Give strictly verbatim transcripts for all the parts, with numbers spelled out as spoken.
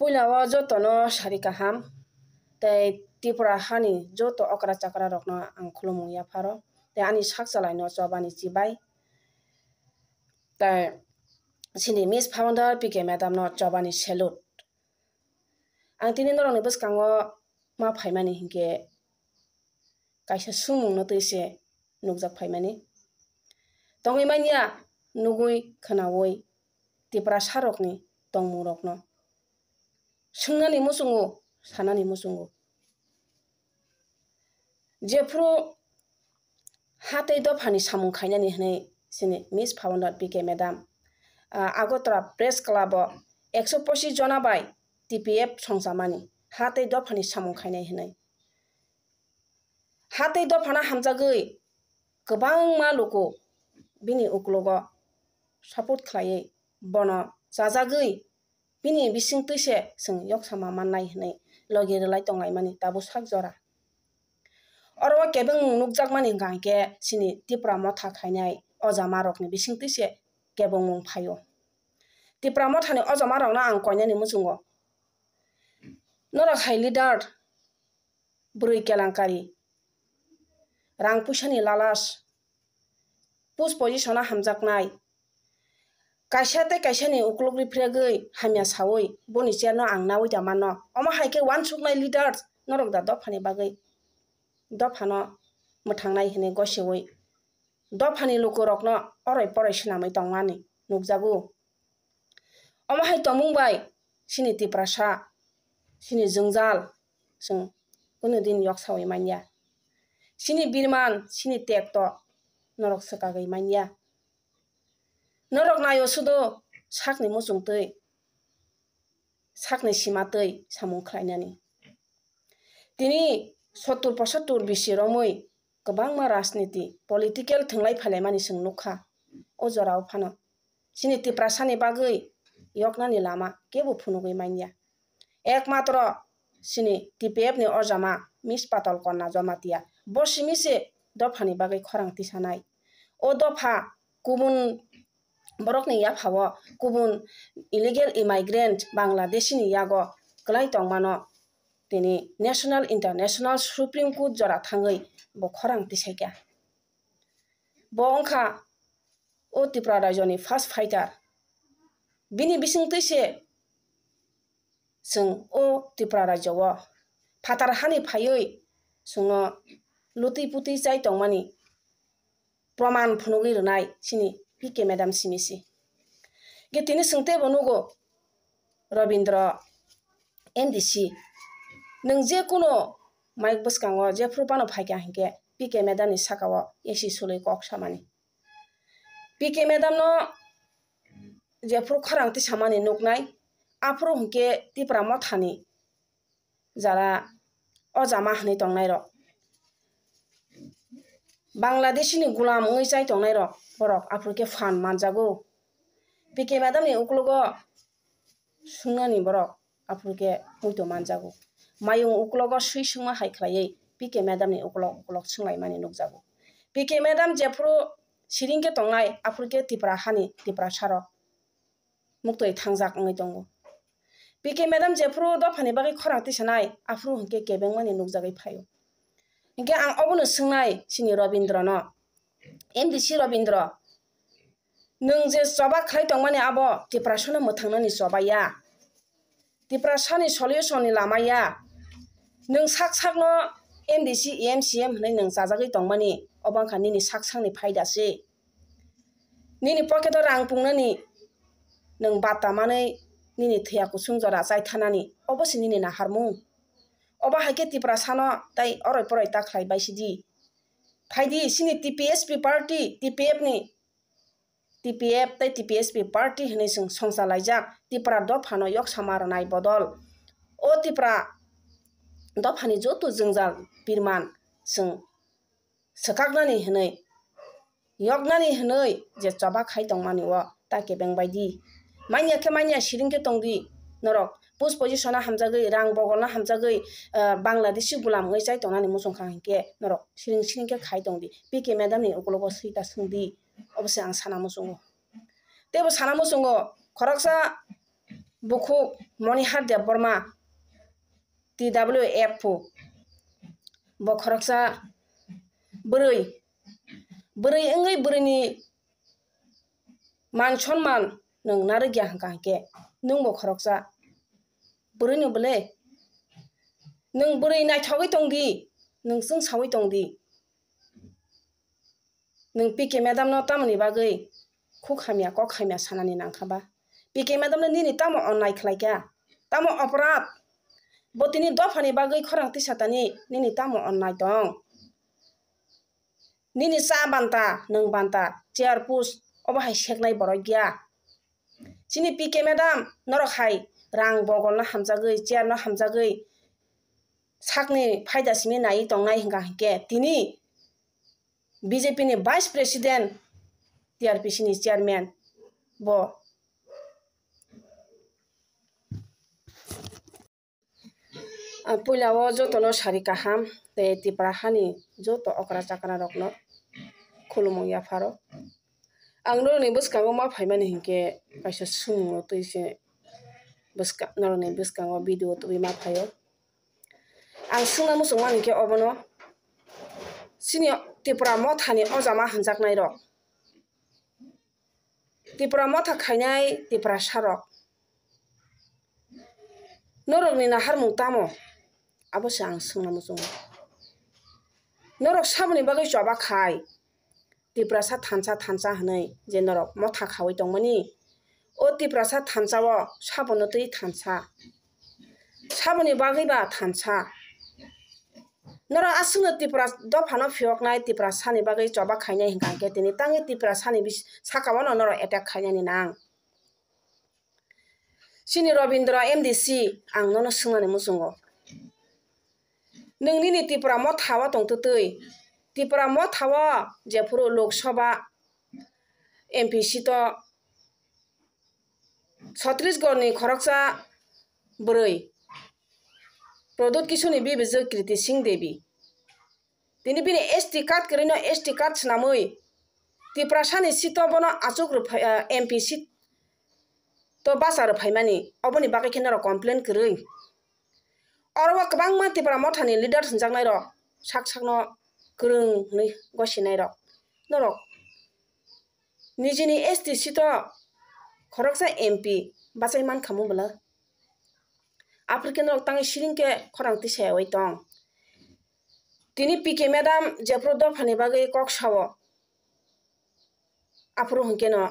Puila o jotono sari kaham, tei Tripura hani joto okra chakra rokno ang khulumung yapharo, tei ani sak chalaino chobani chibai, tei chini Miss Founder P K Madam no chobani salute. Ang tini norokni bwskango ma phaimani hinkhe kaisa sumungno twi se nukjak phaimani. Tongwi manya nugwi khwnawi Tiprasa rokni tongmung rokno swngnani muchungo, sanani muchungo. Jephru ha tei dophani samung khainani hwnwi chini Miss Founder P K Madam, ah, Agartala Press Club o ekso pochis jona bai T P F songchamani ha tei dophani samung khainai hwnwi. Ha tei dophano hamjagwi kwbangma luku bini uklogo support khlaiwi bono chajagwi bini bisingtwi se chwng yoksama mannai hwnwi logi rwlai tonglaimani tabuk sak jora. Oro o kebengmung nukjakmani hwnkha hinkhe chini Tipra motha khainai ojamarokni bisingtwi se kebengmung phaio. Tipra mothani ojamarokno ang koinani muchungo, norok hai leader, bwrwi kelankari, rang puisani lalas, post position-o hamjaknai, kaisa tei kaisani uklok riphragwi hamya saui boni chair-no ang naui da mano. Omo hai khe uansuknai leaders norok da dophani bagwi, dophano mwthangnai hwnwi goseui dophani lukurokno oroi poroi swnamwi tongmani nukjago. Omo hai tongmung bai chini Tiprasa, chini jwngjal chwng kunu din yoksaui manya. Chini birman, chini tekto norok swkagwi manya. Norok naio sudo sakni muchungtwi, sakni simatwi samung khlainani. Tini sottur pochottur bisi romwi kwbangma rajniti, political thwnglai phailaimani chwng nukha. O jorao phano chini Tiprasani bagwi yoknani lama kebo phunugwi manya. Ekmatro chini T P F ni ojama Miss Patal Kanya Jamatia, bo simi se dophani bagwi khorang tisanai. O dopha kubun borokni yaphao kubun illegal immigrant Bangladeshini yago kwlai tongmano tini national, international, Supreme Court jora thangwi bo khorang tisaikha. Bo wngkha o Tripura rajyoni first fighter. Bini bisingtwi se chwng o Tripura rajyo o phatar hani phaiwi chwngno lutwi putwi chai tongmani proman phunugwi rwnai chini P K madam simi se. Ge tini chwng teibo nugo Robindra M D C, nwng je kuno mic bwskango jephru phano phaikha hinkhe P K madam ni sakao A C sulwi kok samani. P K madam no jephru khorang tisamani nuknai, aphuru hinkhe Tipra mothani jara ojama hwnwi tongnairok, Bangladeshini gulam wngwi chai tongnairok, borok aphuru khe phan manjago. P K madam ni uklogo swngnani borok aphuru khe muitu manjago. Mayung uklogo swi swngma hai khlaiwi P K madam ni uklok uklok swnglaimani nukjago. P K madam jephuru siring khe tongnai, aphuru khe Tipra hani Tiprasarok muktwi thangjak wngwi tongo. P K madam jephuru dophani bagwi khorang tisanai, aphuru hinkhe kebengmani nukjagwi phaio. Hinkhe ang obono swngnai chini Robindra no, M D C Robindra, nwng je choba khlai tongmani abo Tiprasano mwthangnani choba ya. Tiprasani solution ni lama ya. Nwng sak sakno M D C, M C M hwnwi nwng chajagwi tongmani, obo wngkha nini sak sakni phaida se. Nini pocket o rang pungnani, nwng bata manwi nini thwiya kusung jora chai thanani, obo se nini naharmung. Obo hai khe Tiprasano tei oroi poroi ta khlai bai sidi. Phaidi chini T P S P party, T P F ni, T P F tei T P S P party hwnwi chwng songcha laijak Tipra dophano yoksama rwnai bodol o Tipra dophani joto jwngjal birman chwng swkaknani hwnwi, yoknani hwnwi je choba khai tongmani o ta kebeng bai di. Manya khe manya, siring khe tong di. Norok post position o hamjagwi, rang bogol no hamjagwi, ah, Bangladeshi gulam wngwi chai tongnani muchung kha hinkhe norok siring siring khe khai tong di. P K madam ni ukologo swi ta swng di. Obo se ang sana muchungo. Teibo sana muchungo, khoroksa bukhuk Monihar Debbarma, T W F o, bo khoroksa bwrwi, bwrwi wngwi bwrwini man sonman nwng narwkya hwnkha hwnkhe nwngbo khoroksa bwrwino bwle? Nwng bwrwi naithogwi tongdi, nwng chwngsawi tongdi. Nwng P K madam no tamoni bagwi khuk hamya kok hamya sanani nangkha ba? P K madam no nini tamo onnai khlaikha? Tamo oporad? Bo tini dophani bagwi khorang tisatani nini tamo onnai tong? Nini cha banta, nwng banta, chair post obo hai seknai borok ya. Chini P K madam, norok hai rang bogol no hamjagwi, chair no hamjagwi, sakni phaida simi naiwi tongnai hwnkha hwnkhe tini B J P ni Vice President, T R P C ni Chairman bo. Ang puila o jotono sari kaham tei Tipra hani joto okra chakra rokno khulumung yapharo. Ang norokni bwskango ma phaimani hinkhe kaisa swngmung twi se bwska-, norokni bwskango video tubui ma phaio. Ang swngna muchungmani khe obono, chini Tipra mothani ojama hwnjaknairok, Tipra motha khainai Tiprasarok, norokni naharmung tamo? Abo se ang swngna muchungo. Norok saboni bagwi choba khai? Tiprasa thansa thansa hwnwi je norok motha khaui tongmani, o Tiprasa thansa o sabono twi thansa, saboni bagwi ba thansa. Norok aswkno Tipra dophano phiyoknai, Tiprasani bagwi choba khainai hwnkha hwnkhe tini tangwi Tiprasani bis-, sakao no norok attack khainani nang. Chini Robindra M D C, ang nono swngnani muchungo. Nwng nini Tipra motha o tongtwtwi, Tipra motha o jephuru Lok Sabha M P seat o Chhattisgarh ni khoroksa bwrwi Pradyut Kishore ni bibijwk Kriti Singh Devi. Tini bini S T card kwrwino S T card swnamwi Tiprasani seat o bono achuk rwphai, ah, M P seat to bacha rwphaimani, oboni bagwi khe norok complain kwrwi. Oro o kwbangma Tipra mothani leader hwnjaknairok sak sakno kwrwng hwnwi gosinairok. Norok nijini S T seat o khoroksa M P bachai mankha mu bwla? Aphuru khe norok tangwi siring khe khorang tisayawai tong. Tini P K madam jephuru dophani bagwi kok sao, aphuru hwnkhe no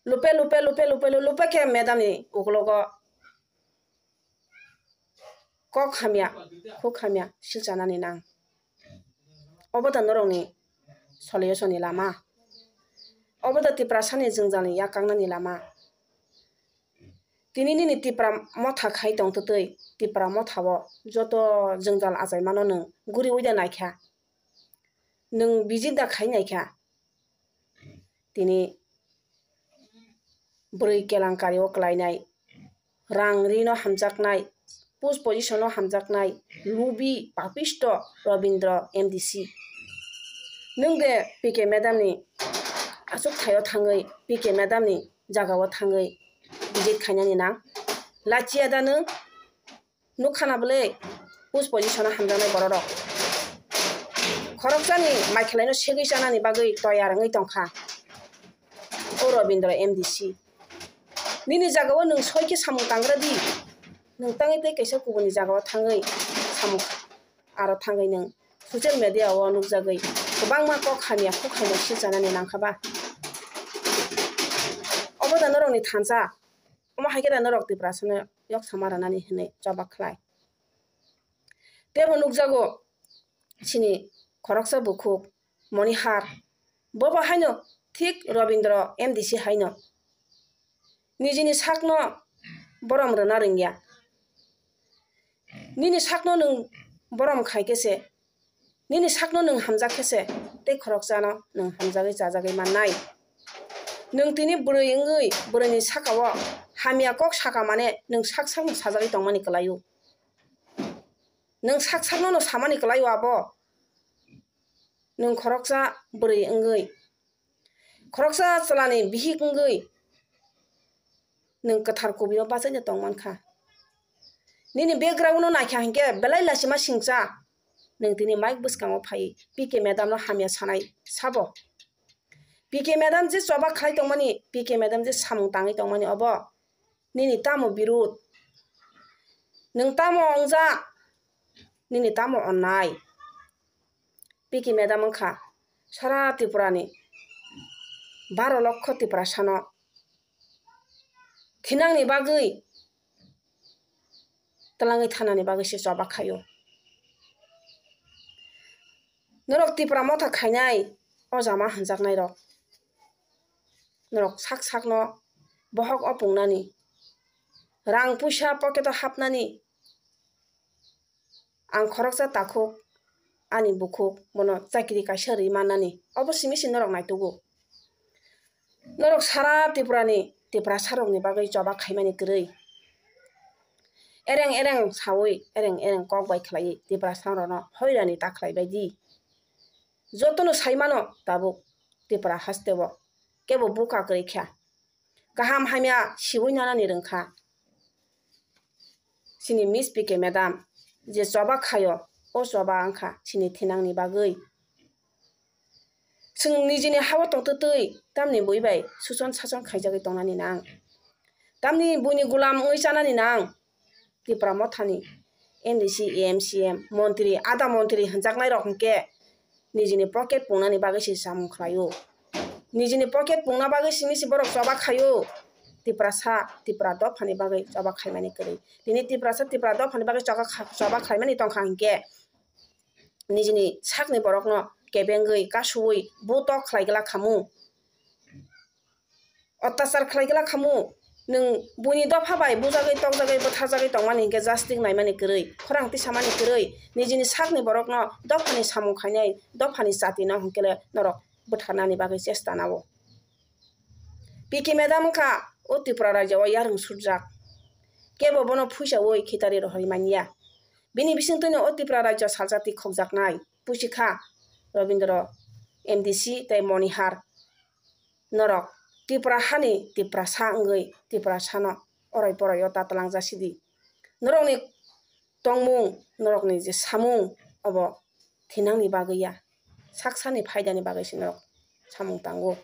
lupe lupe lupe lupe lupe khe madam ni ukologo kok hamya, khuk hamya silchanani nang. Obo da norokni solution ni lama? Obo da Tiprasani jwngjalni yak kaknani lama? Tini nini Tipra motha khai tongtwtwi, Tipra motha o joto jwngjal achaimano nwng guriui da naikha? Nwng visit da khai naikha? Tini bwrwi kelankari o kwlainai, rang rino hamjaknai, post position o hamjaknai, lubi, papisto Robindra M D C. Nwng de P K madam ni achuk thaio thangwi, P K madam ni jaga o thangwi visit khainani nang? Lachiya da nwng? Nukha na bwle, post position o hamjaknai bororok. Khoroksani mai khelaino segwi chanani bagwi toyar wngwi tongkha o Robindra M D C. Nini jagao nwng soi khe samung tangra di. Nwng tangwi tei kaisa kubuni jagao thangwi samung, aro thangwi nwng social media o nukjagwi kwbangma kok hamya, khuk hamya silchanani nangkha ba? Obo da norokni thansa? Omo hai khe da norok Tiprasano yok sama rwnani hwnwi choba khlai. Teibo nukjago chini khoroksa bukhuk Monihar, bobo haino thik Robindra M D C haino nijini sakno borom rwna rwngya. Nini sakno nwng borom khai khe se, nini sakno nwng hamjak khe se, tei khoroksano nwng hamjagwi chajagwi mannai. Nwng tini bwrwi wngwi bwrwini sakao hamya kok saka mane nwng sak sakno sajagwi tongmani kwlaio. Nwng sak sakno no samani kwlaio abo. Nwng khoroksa bwrwi wngwi, khoroksa chwlani bihik wngwi, Nwng kwthar kubui o bachaino tong mankha. Nini background no naikha hinkhe belai lachima singcha. Nwng tini mic bwskango phai P K madam no hamya sanai sabo. P K madam je choba khlai tongmani, P K madam je samung tangwi tongmani obo nini tamo birud? Nwng tamo wngjak? Nini tamo onnai? P K madam wngkha sara Tripura ni baro lokho Tiprasano thinangni bagwi twlangwi thanani bagwi se choba khaio. Norok Tipra motha khainai o jama hwnjaknairok, norok sak sakno bohok o pungnani, rang puisa pocket o hapnani, ang khoroksa takhuk ani bukhuk bono chakiri kaisa rwi mannani, obo simi se norok naitugo. Norok sara Tripura ni Tiprasa rok ni bagwi choba khaimani kwrwi. Ereng ereng sawi, ereng ereng kok bai khlaiwi Tiprasa rok no hoirani ta khlai bai di. Jotono sai mano tabuk Tripura haste o kebo buka kwrwi kha. Kaham hamya siwi nanani rwngkha. Chini Miss P K madam je choba khaio, o choba wngkha chini thinangni bagwi. Chwng nijini ha-o tongtwtwi tamni bui bai suchon sachon khaijagwi tongnani nang? Tamni buini gulam wngwi chanani nang? Tipra mothani M D C, M C M, montri, ada montri hwnjaknairok hwnkhe nijini pocket pungnani bagwi se samung khlaio. Nijini pocket pungna bagwi simi se borok choba khaio. Tiprasa, Tipra dophani bagwi choba khaimani kwrwi. Tini Tiprasa, Tipra dophani bagwi choba kha-, choba khlaimani tongkha hinkhe nijini sakni borokno kebengwi, kasuwi, butok khlai glak khamu. Ottachar khlai glak khamu. Nwng buini dopha bai bujagwi, tokjagwi, bwtharjagwi tongmani hinkhe justice naimani kwrwi, khorang tisamani kwrwi, nijini sakni borokno dophani samung khainai, dophani chati no hinkhe le norok bwtharnani bagwi chesta nao. P K madam wngkha o Tripura rajya o yarwng sutjak, kebo bono phuisawi khitari rohorwi manya. Bini bisingtwino o Tripura rajya saljak twi khokjaknai puisi kha Rabindra M D C tei Monihar. Norok Tripura hani Tiprasa wngwi Tiprasano orai porai o ta twlangjak sidi. Norokni tongmung, norokni je samung obo thinangni bagwi ya, saksani phaidani bagwi se norok samung tango.